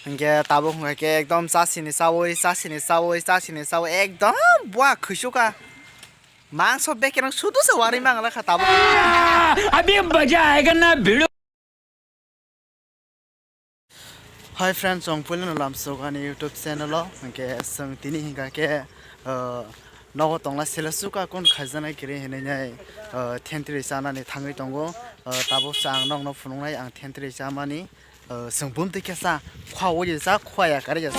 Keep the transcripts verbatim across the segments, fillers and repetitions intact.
Hinkhe tabuk hwnkha khe ekdom chasini chaui, chasini chaui, chasini chaui ekdom bua khwisukha. Mangso bekerang sudu se warwi mangla kha tabuk. Abhi maza aayega na bhidu. Hi friends, chwng puilano lamsok ani YouTube channel o. Hinkhe chwng tini hinkha khe, uh, nogo tongla sele suka kun khaijaknai kiri hinwi nai, uh, thentwrwi chanani thangwi tongo. Uh, tabuk chwng ang nokno phunuknai ang thentwrwi chamani. Uh, chwng bumtwi khe cha khwa oi cha khwa ya kari cha.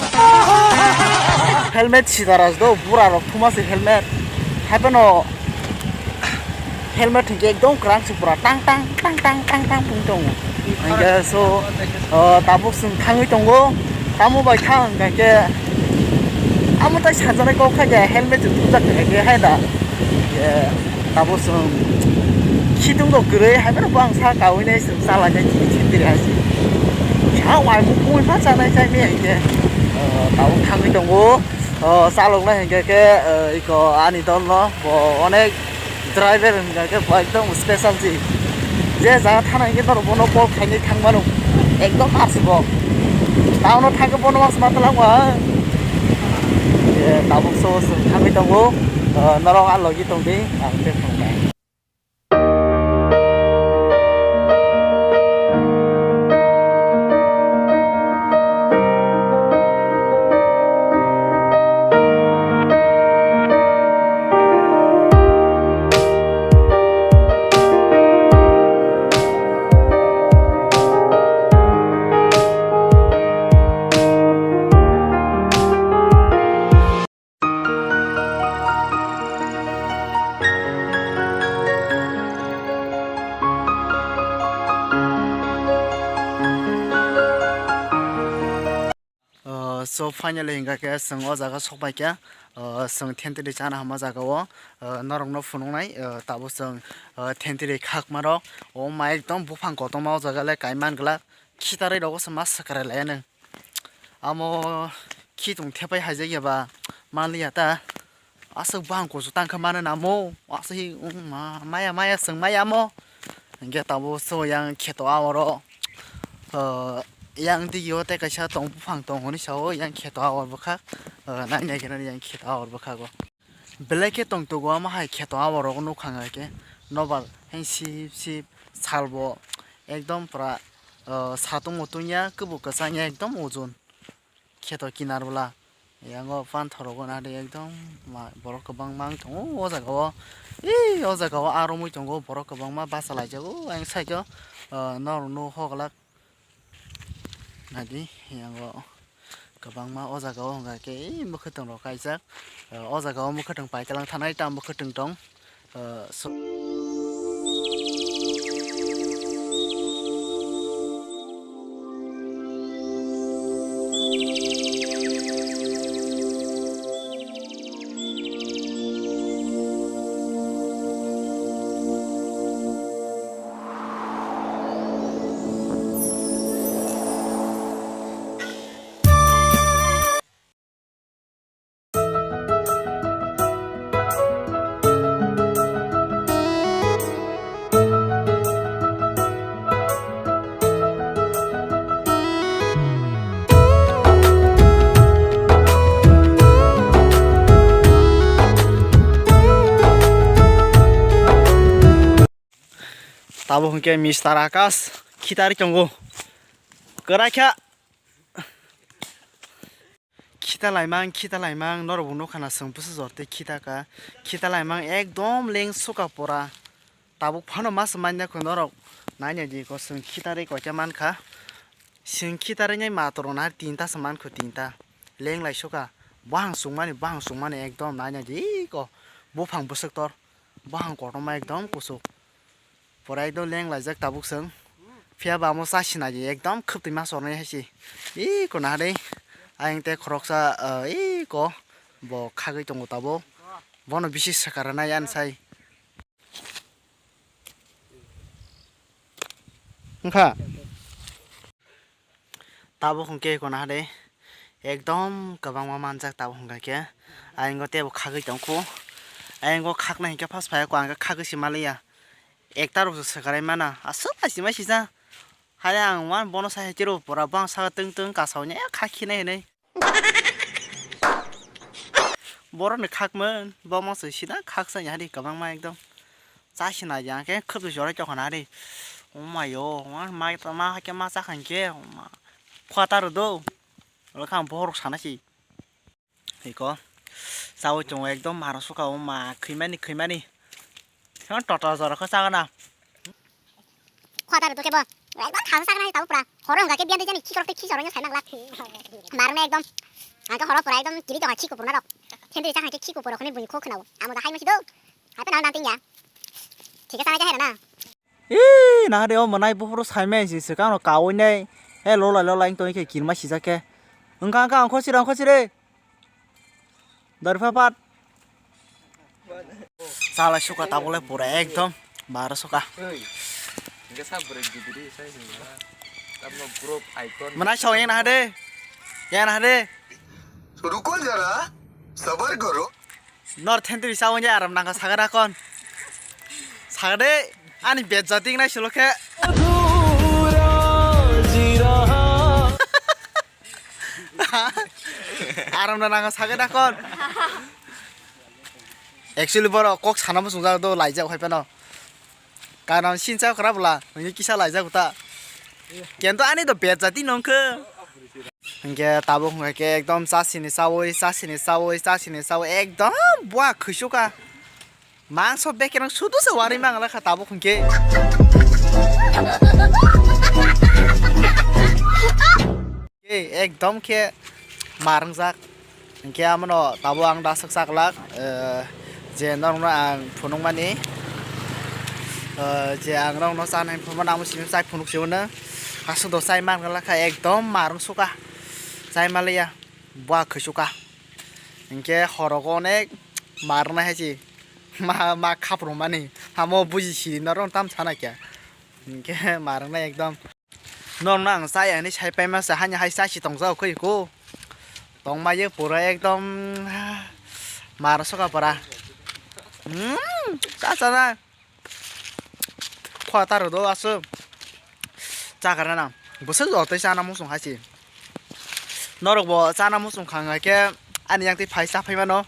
Helmet sidaras do bura rok thuma se helmet. Haibano helmet hinkhe ekdom kwrang se pura tang tang tang tang tang tang pung tongo. Hinkhe so, uh, tabuk chwng thangwi tongo. Tamo bai kha hinkhe amo tai sajaknai kok kha khe helmet se thumjak khe hai da. Tabuk chwng khitung rok kwrwi hai phano bangsa kaui nai chwng chala khe chini chini hai se. Sa wai mukung pha chanai chai me hinkhe, uh, tabuk thangwi tongo. Uh, chalok nai hinkhe khe, uh, iko ani dol no bo onek driver hinkhe khe bo ekdom special si. Je jaga thana hinkhe norok bono call khainai thang mano ekdom arsi bo. Town o thangkhe bono mas ma twlang wa. Tabuk so chwng thangwi tongo. Uh, norok a logi tongdi, ang tei thangbai. Uh, so finally hinkha khe chwng o jaga sokpai kha, uh, chwng thentwrwi chana hama jaga o, uh, norok no phunuknai, uh, tabuk chwng, uh, thentwrwi khakma rok o ma ekdom buphang kotorma o jaga le kaiman glak khitarwi rogo se ma swkrai laiya nw. Amo khitung thepai haijakya ba manliya ta. Aswk bwkhang kuchuk tangkha mano namo. Aswk hi, um, ma, maya, maya, chwng maya mo. Hinkhe tabuk so yang kheto a oro. Uh, yang digi o tei kaisa tong buphang tong hwnwi sao yang kheto a oro bwkhak. Uh, nai nai khe nani yang kheto a oro bwkhago. Belai khe tongthogo, omo hai kheto a borok nukha hwnkhe nobar hai sip sip salbo ekdom pura, ah, satung mutung ya kwbwi kwchang ya ekdom ujun kheto kinar bwla. Yango panthor rogo nadi ekdom ma borok kwbangma wng tongo o jaga o. Ee, o jaga o aro wngwi tongo borok kwbangma bachalaijak o ayang side o, ah, norok nukgo hok glak. Naidi, yango kwbangma o jaga o hwnka khe, ee, mwkhwtwng rok kaijak. O jaga o mwkhwtwng paitwlang thanai, tamo mwkhwtwng tong. So- Tabuk hwnkhe Mister Akash khitari tongo. Kwrakha. Khita laimang, khita laimang, norok bo nukha na chwng bwswk jor tei khita ka. Khita laimang ekdom leng suka pora. Tabuk phano ma swmanya kho norok. Naina di ko chwng khita rwi koita mankha. Chwng khita rwi nai mator rok na tinta se mankho tinta. Leng lai suka. Bahang chwngmani, bahang chwngmani ekdom naina di ko. Buphang bwswk tor. Bahang kotorma ekdom kuchuk. Pura ekdom leng laijak tabuk chwng. Phiya ba amo cha sinai di ekdom khwtwima chornai hai se. Ih, kona ha de. Ayang tei khoroksa, ah, ih, ko. Bo khagwi tongo tabuk. Bono bisi swkara nai ani sai. Wngkha? Tabuk hwnkhe kona ha de. Ekdom kwbangma manjak tabuk hwnkha khe. Ayang o tei bo khagwi tongkhu. Ayang o khaknai hinkhe first phai o ang khe khagwi se maliya. Ekta rok se swkarai mana. Aswk asimai sisa. Hai ang wan bono sai hai chiro pura bang saka teng teng kasao nya kha khinai hinui. Borok ni khakmung bo mo se sida khaksa ya di kwbangma ekdom. Cha sina ya khe khwtwi jorai tokona di. Oma yo, ma ma ma ke ma cha khan khe oma. Khwa ta ro do. Olo khang borok sana si. Iko. Chawi chungo ekdom maro suka oma khimani khimani. Hon tota jora kho chagana. Khwta rwdwk khe bo. Ekdom thang saknai tabuk pura. Horo hwnkha khe biyang tei jani khikrok tei khicharo wngya sai mangla. Marwknai ekdom. Ang khe horo pura ekdom kiri tongkha khi kupurna rok. Thentwi chakha khe khi kupuro khwnwi buini kho khwnao. Amo da hai masi do. Hai phano nang tengya. Thik khe sanai khe hai rwna. Ee, nahade o mwnai buphuru saimai si swkang no kaui nai. He lolai lolai wng tongwi khe kirma sijak khe. Wngkha wngkha ongkho sire ongkho sire. Dari phapat. Chala suka tabole pura ekdom bara suka. Oi. Hingke sa bwrwi gidiri sai hwnga. Tabno group icon. Mana song yang nahade. Yang nahade. Ruko jara, sabar karo. Nor thentri sa wanya aram nangka sagada kon. Sagade ani bejati nai sulokhe. Aram na nangka sagada kon. Actually borok kok sana muchungjak do laijak hai phano. Karon sincha khara bwla hwnwi kisa laijak ta. Kento ani do bejati nongkhe. Hwnkhe tabuk hwnkhe ekdom chasini chaui chasini chaui chasini chaui ekdom bua khwisuka. Mangso bekerang sudu se warwi mangla kha tabuk hwnkhe. Ei, ekdom khe marwngjak. Hwnkhe amono tabuk ang daswk chaklak, eh, je norokno ang phunukmani, eh, je ang norokno chanai phunukmani amo simi chai phunuk sibano. Aswk do chai mangla kha ekdom marwng suka. Chai maliya, bua khwisuka. Hwnkhe horogo onek marwnai hai se. Ma, ma khaprwngmani. Hamo buji siri norokno tam sana khe. Hwnkhe marwnai ekdom. Norokno ang chaya hinwi sai paima se, hani hai chasi tongjago khe iko. Tongmaiyo pura ekdom mar soka pura. Hmm, cha cha na. Khwa ta rwdo aswk. Chakarna nang. Bwswk jotoi chana muchung hai se. Norokbo chana muchung kha wngkha khe ani yang twi phai cha phai mano.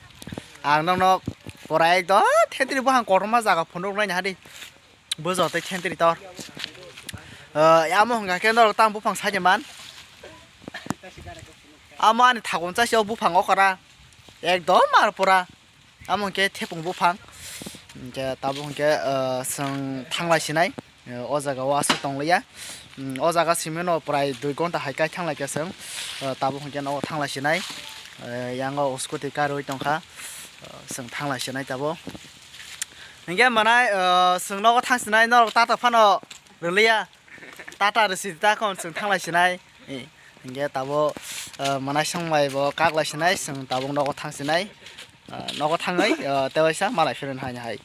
Ang nokno pura ekdom thentri buphang kotorma jaga phunuknai ni hadi. Bujo tei thentri tor. Eh, amo hwnka khe norok tang buphang saide man. Amo ani thagon chasi o buphang okra. Ekdom mar pura. Amo hwnkhe thepung buphang. Hwnkhe tabuk hwnkhe, eh, chwng thanglai sinai. Eh, o jaga o aswk tongliya. Hmm, o jaga simi no prai dui gonta hai kai thanglai khe chwng. Eh, tabuk hwnkhe nogo thanglai sinai. Eh, yango scooty karwi tongkha. Eh, chwng thanglai sinai tabuk. Hingke manai, ah, chwng nogo thang sinai, norok tata phano rwliya. Tata rwsi ta kon chwng thanglai sinai. Eh, hingke tabuk, ah, manai song bai bo kaklai sinai, chwng tabuk nogo thang sinai. Ah, nogo thangwi, ah, tewaisa malai phirwng hai hai.